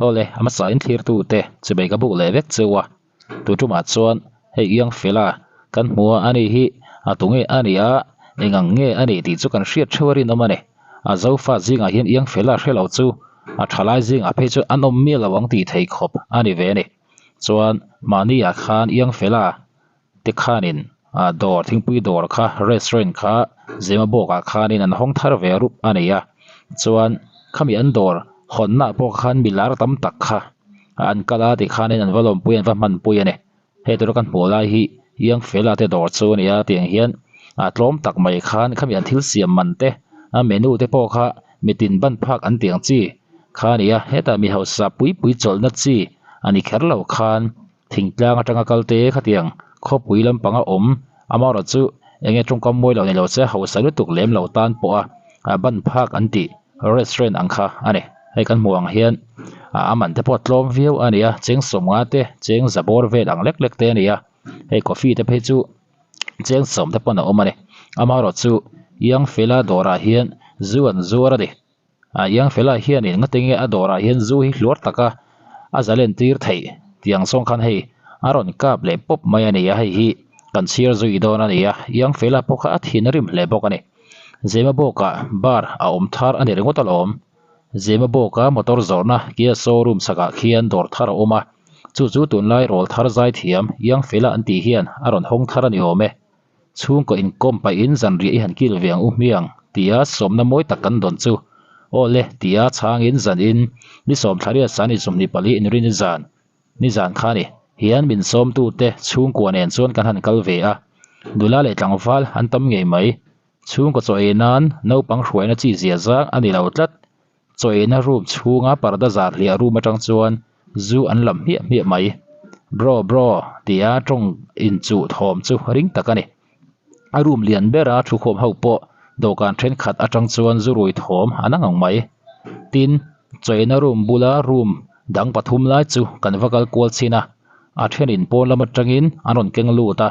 Awle, a hmasa in thlirtu te chibei ka buk leh vek cheu a, tu tumah chuan hei iang fela kan hmu a ani hi a tunge a ni a, eng ang nge a ni tih chu kan hriat theuh a rinawm a ni. A zofa zingah hian iang fela hre lo chu a thalai zingah phei chuan an awm miah lo ang tih thei khawp a ni ve a ni. Chuan mahni ah khan iang fela te khanin ah dawr thingpui dawr kha restaurant kha Zemabawk ah khanin an hawng thar ve rup a ni a chuan khami an dawr hawnna ah pawh khan milar tam tak kha an kal a tikhanin an va lawmpui an va hmanpui a ni hei tura kan hmuh lai hi iang fela te dawr chu a ni a tiang hian ah tlawm tak mai khan khami an thil siam man te a menu te pawh kha mitin ban phak an tih ang chi kha a ni a hetah mi hausa pui pui chawlhna chi a ni kher lo khan. Thingtlang atanga kal te khatiang khawpui lampanga awm amaherawh chu enge tawngkam mawi lo ni lo se hausa lutuk lem lo tan pawh a a ban phak an tih restaurant ang kha a ni. Hei kan hmuh ang hian a man te pawh a tlawm viau a ni a cheng sawmnga te cheng za bawr vel ang lek lek te a ni a hei coffee te phei chu cheng sawm te pawn a awm a ni. Amaherawh chu Young Fella dawrah hian zu an zuar a ni. A iang fela hianin ngatinge a dawrah hian zu hi hluar taka a zalen tir theih tih ang zawng khan hei a rawn kap leh pawp mai a ni a, hei hi kan chhiar zui dawn a ni a, iang fela pawh kha a thin a rim hle bawk a ni. Zema bawkah bar a awm thar a ni ringawt alawm. Zema bawka motor zawrhna Kia showroom chhakah khian dawr thar a awm a, chu chu tunlai rawl thar zai thiam iang fela an tih hian a rawn hawng thar a ni awm e. Chhungkaw inkawm pahin zanriah i han kil ve ang u hmiang, tia sawmna mawi tak kan dawn chu. Aw le, tia chhangin zanin ni sawmthlaria san insawmhnih pali inrin i zan, ni zan kha ni, hian min sawmtute chhungkua nen chuan kan han kal ve a. Nula leh tlangval an tam ngei mai. Chhungkaw chaw ei nan naupang hruaina chi zia zang a ni lo tlat. Chaw eina room chhunga parda zar hliah room atang chuan zu an lam hmiah hmiah mai. Bro bro tia tawng inchuh thawm chu ring tak a ni. A room lian bera thukhawm ho pawh dawhkan thenkhat atang chuan zu rui thawm an ang ang mai. Tin, chaw eina room bula room dang pathum lai chu kan va kal kual chin a, a thenin pawn lam atangin an rawn keng lut a,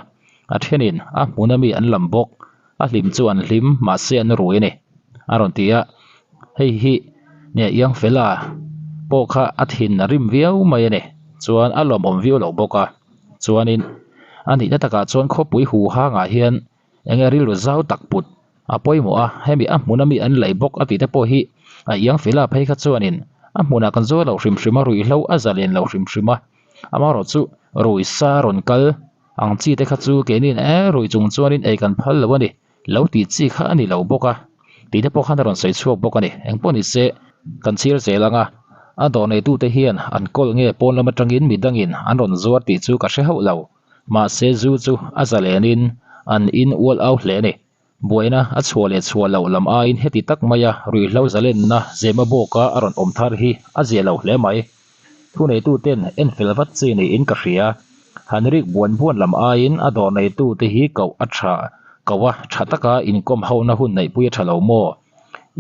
a thenin a hmun ami an lam bawk. A hlim chu an hlim, mahse an rui a ni, a rawn ti a. Hei hi nge iang fela pawh kha a thin a rim viau mai a ni. Chuan a lawmawm viau lo bawk a. Chuanin a nihna takah chuan khawpui hu hangah hian enge rilru zau tak put a pawimawh a, hemi a hmun ami an lei bawk a tih te pawh hi a iang fela phei kha chuanin a hmunah kan zuar lo hrim hrim a, ruihhlo a zalen lo hrim hrim a. Amaherawhchu chu rui sa rawn kal. Ang chi te kha chu keinin e rui chung chuanin ei kan phal lo a ni, lo tih chi kha a ni lo bawk a, tih te pawh khan a rawn sawi chhuak bawk a ni. Engpawh ni se, kan chhir zel ang a, a dawr neitute hian an kawl nge pawn lam atangin midangin an rawn zuar tih chu ka hre hauh lo. Mahse zu chu a zalenin an in ual au hle a ni. Buaina a chhuah leh chhuah loh lam aiin heti tak maia ruihhlo zalenna zema bawka a rawn awm thar hi a zia lo hle mai. Thuneituten en fel vat chi niin ka hria. Han rik buan buan lam aiin a dawr neitute hi koh a tha koh a tha taka inkawm hona hun neihpui a tha lo maw?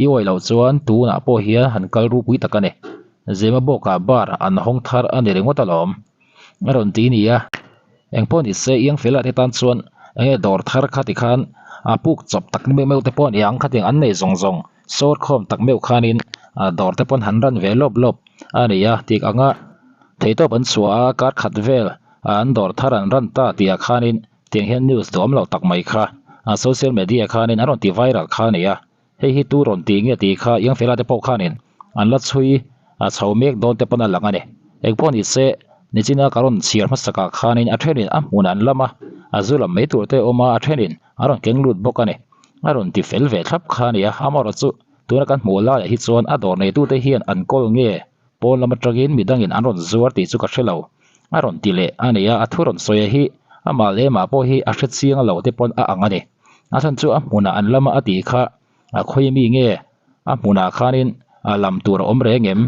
I awih loh chuan tunah pawh hian han kal rupui tak a ni. Zema bawkah bar an hawng thar a ni ringawt alawm. A rawn ti nia. Engpawh ni se iang fel ah te tan chuan enge dawr thar kha ti khan a puk chawp tak meuh meuh te pawh a ni ang khatiang an nei zawng zawng sawr khawm tak meuh khanin a dawr te pawn han ran ve lawp lawp a ni a tik anga theihtawp an chhuah a kar khat vel an dawr thar an ran ta tih ah khanin tiang hian news duhawm lo tak mai kha a social media khanin an rawn ti viral kha a ni a. Hei hi tu rawn tih nge tih kha iang fela te pawh khanin an la chhui a chho mek dawn te pawn a lang a ni. Engpawh ni se, nichina ka rawn chhiar hmasakah khanin a thenin a hmun an lam a, a zu lam mai tur te a awm a, a thenin a rawn keng lut bawk a ni. A rawn ti fel ve thlap kha a ni a, amaherawh chu tuna kan hmuh laiah hi chuan a dawr neitute hian an kawl nge pawn lam atangin midangin an rawn zuar tih chu ka hre lo. A rawn ti leh a ni a, a thu rawn sawi hi amah leh amah pawh hi a hre chiang lo te pawn a ang a ni. A chhan chu a hmunah an lama a tih kha a khawi mi nge a hmunah khanin a lam tur a awm reng em?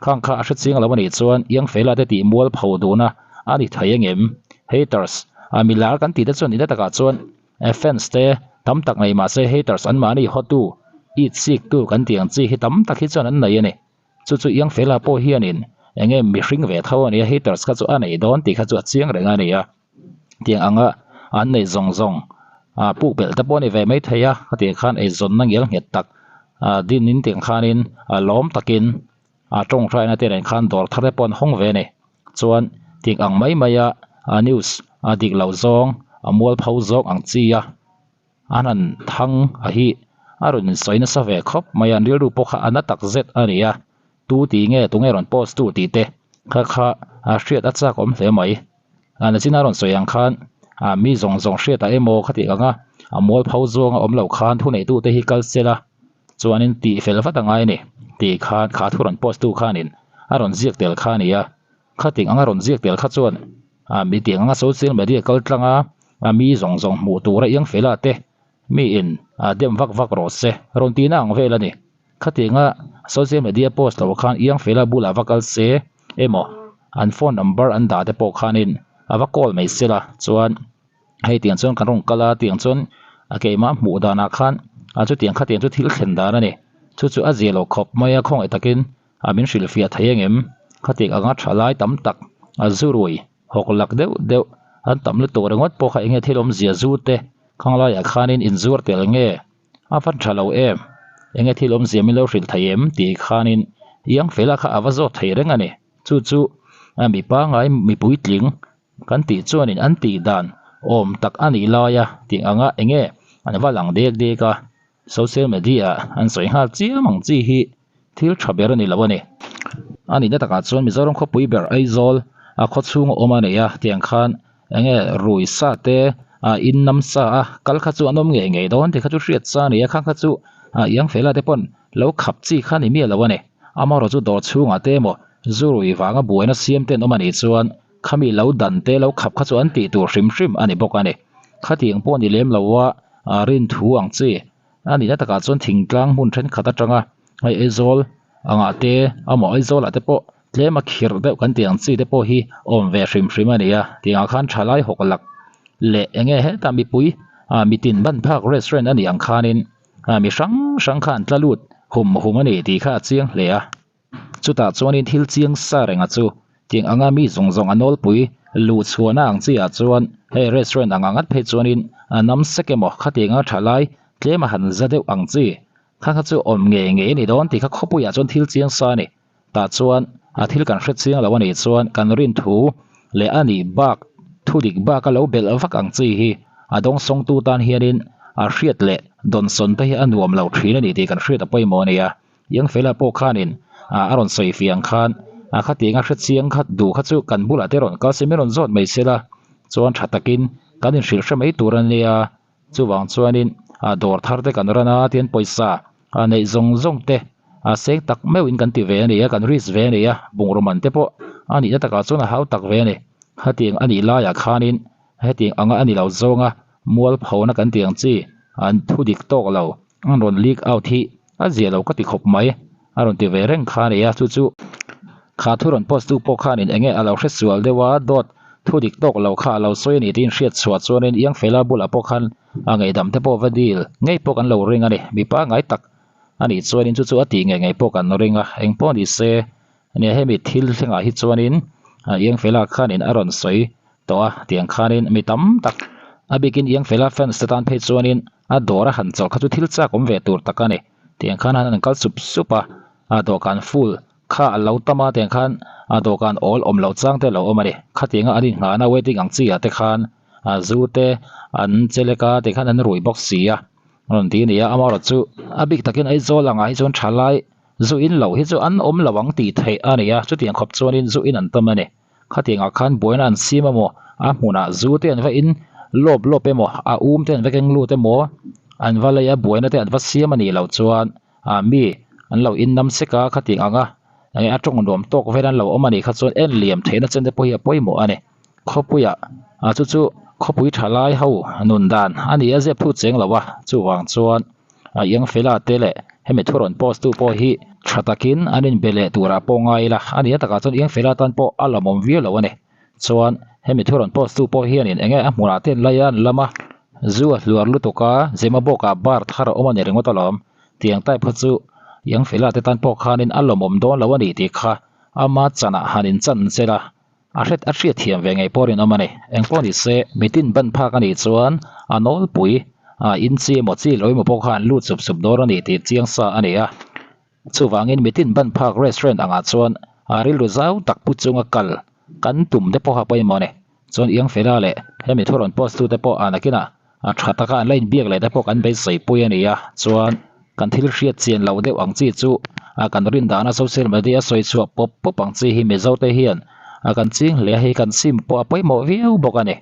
Khang kha a hre chiang lo a nih chuan iang fela te tih mual pho duhna a ni thei angem? Haters a milar kan tih te chuan ina takah chuan fans te tam tak nei mahse haters anmahni hawtu it sik tu kan tih ang chi hi tam tak hi chuan an nei a ni. Chu chu iang fela pawh hianin enge mihring ve tho a nia haters kha chu a nei dawn tih kha chu a chiang reng a ni a. Tiang anga an neih zawng zawng ah puk belh te pawh a ni ve mai thei a hetiang khan eizawnna ngel nghet tak ah dinin tiang khanin a lawm takin A tawngtaina te nen khan dawr thar te pawh an hawng ve a ni. Chuan tik ang mai mai a a news a dik loh zawng a mualpho zawk ang chi a an han thang a hi a rawn insawi nasa ve khawp mai a an rilru pawh kha a na tak zet a ni a tu tih nge tunge rawn post tu tih te kha kha a hriat a chak awm hle mai a nachina rawn sawi ang khan a mi zawng zawng hriatah emaw khatih ang a a mualpho zawng a awm loh khan thuneih tute hi kal sela. Chuanin tih fel vat a ngai a ni tih khan kha thu rawn post tu khanin a rawn ziak tel kha a ni a, khating anga rawn ziak tel kha chuan ah mi tiang anga social media kal tlang a, a mi zawng zawng hmuh tura iang fela te mi in ah dem vak vak rawh se rawn tihna ang vel a ni. Khatinga social media post loh khan iang fela bulah va kal se emaw an phone number an dah te pawh khanin a va call mai sela chuan. Hei tiang chuan kan rawn kal a tiang chuan a keimah hmuh danah khan a chutiang khatiang chu thil thlen dan a ni. Chu chu a zia lo khawp mai a khawngaih takin a min hrilhfiah thei angem? Khatiang anga tha lai tam tak a zu rui hawk lak deuh deuh an tam lutuk ringawt pawh kha enge thil awmzia zu te khang laiah khanin inzuar tel nge a va tha lo em? Enge thil awmzia min lo hrilh thei em? tih khanin iang fela kha a va zawt thei reng a ni. Chu chu a mi pangngai mipuitling Kan tih chuanin an tih dan awm tak a nih laia tih anga enge an va lang dek dek a, social media ah an sawi nghal chiam ang chi hi thil tha ber a ni lo a ni. A nihna takah chuan Mizoram khawpui ber Aizawl a khaw chhung a awm a nei a, tiang khan enge rui sa te a in nam sa a kal kha chu an awm ngei ngei dawn tih kha chu hriat sa a ni a, khang kha chu a iang fela te pawn lo khap chi kha a ni miah lo a ni. Amaherawhchu chu dawr chhungah te emaw zu rui vanga buaina siam te an awm a nih chuan Khami lo dan te lo khap kha chu an tih tur hrim hrim a ni bawk a ni. Khatiang pawh ni lem lo a, a rin thu ang chi. A nihna takah chuan thingtlang hmun thenkhat atanga hei Aizawl angah te amaw Aizawlah te pawh tlem a khirh deuh kan tih ang chi te pawh hi awm ve hrim hrim a ni a. Tiangah khan thalai hawk lak leh enge hetah mipui ah mitin ban phak restaurant a nih ang khanin mi hrang hrang kha an tla lut hum hum a ni tih kha a chiang hle a. Chutah chuanin thil chiang sa renga chu tiang anga mi zawng zawng a nawlpui luh chhuahna ang chi ah chuan hei restaurant anga ngat phei chuanin a nam sek emaw khatianga tha lai tlem a han za deuh ang chi kha kha chu awm ngei ngei a ni dawn tih kha khawpuiah chuan thil chiang sa a ni. Tah chuan a thil kan hre chiang lo a nih chuan kan rin thu leh a nih bak thu dik bak a lo belh vak ang chi hi a dawngsawngtu tan hianin a hriat leh dawnsawn te hi a nuam lo thin a ni tih kan hriat a pawimawh a ni a. Yangfela pawh khanin a rawn sawi fiah ang khan a khatiang a hre chiang kha duh kha chu kan bulah te rawn kal se min rawn zawt mai sela chuan tha takin kan inhrilh hre mai tur a nia chuvang chuanin a dawr thar te kan run a tian pawisa a neih zawng zawng te a seng tak meuhin kan ti ve a ni a kan risk ve a ni a bungraw man te pawh a nihna takah chuan a hau tak ve a ni khatiang a nih laiah khanin hetiang anga a ni lo zawnga mualphona kan tih ang chi an thu dik tawk lo an rawn leak out hi A zia lo ka ti khawp mai, a rawn ti ve reng kha a ni a, chu chu kha thu rawn post tu pawh khanin enge a lo hre sual deuh a, dawt thu dik tawk lo kha a lo sawi a ni tiin hriat chhuah chuanin Iangfela bulah pawh khan a ngaihdam te pawh va dil ngei pawh kan lo ring a ni, mipa ngai tak a nih chuanin chu chu a tih ngei ngei pawh kan ring a, engpawh ni se nia hemi thil thlengah hi chuanin Iangfela khanin a rawn sawi tawh a tiang khanin mi tam tak a bikin Iangfela fans te tan phei chuanin A dawr a han chawlh kha chu thil chak awm ve tur tak a ni. Tiang khan han kal sup sup a, a dawhkan full kha a lo tam a, tiang khan a dawhkan awl awm loh chang te a lo awm a ni. Khatianga an inngahna waiting ang chi ah te khan a zu te an che lek a, tikhan an rui bawk si a rawn ti a ni a. Amaherawh chu a bik takin Aizawl angah hi chuan thalai zu in loh hi chu an awm lo ang tih theih a ni a, chutiang khawp chuanin zu in an tam a ni. Khatiangah khan buaina an siam emaw, a hmunah zu te an va in lawp lawp emaw, a um te an va keng lut emaw, an va lei a buaina te an va siam a nih loh chuan ah mi an lo in nam sek a, khatiang anga eng a tawng nuam tawk vel an lo awm a nih kha chuan en liam theihna chen te pawh hi a pawimawh a ni. Khawpuiah ah chu chu khawpui tha lai ho nun dan a ni a zep thu cheng lo a, chuvang chuan a iang fela te leh hemi thu rawn post tu pawh hi tha takin an inbe leh turah pawh ngai ila a ni a takah chuan iang fela tan pawh a lawmawm viau lo a ni chuan hemi thu rawn post tu pawh hianin eng nge a hmunah te an lai a an lam a zu a hluar lutuk a zema bawkah bar thar a awm a ni ringawt alawm tiang type kha chu iang fela te tan pawh khanin a lawmawm dawn lo a ni tih kha ama chanah han inchan sela. A hret a hriat thiam ve ngei pawh rinawm a ni. Eng pawh ni se, mitin ban phak a nih chuan a nawlpui a in chi emaw chi lo emaw pawh kha an lut sup sup dawn a ni tih chiang sa a ni a. Chuvangin mitin ban phak restaurant angah chuan a rilru zau tak pu chunga kal kan tum te pawha pawimawh a ni. Chuan Iangfela leh hemi thu rawn post tute pawh a nakinah a tha taka an la inbiak leh te pawh kan beisei pui a ni a. Chuan kan thil hriat chian loh deuh ang chi chu a kan rin dana social media sawi chhuah pawp pawp ang chi hi Mizote hian a kan ching hle a, hei kan sim pawh a pawimawh viau bawk a ni.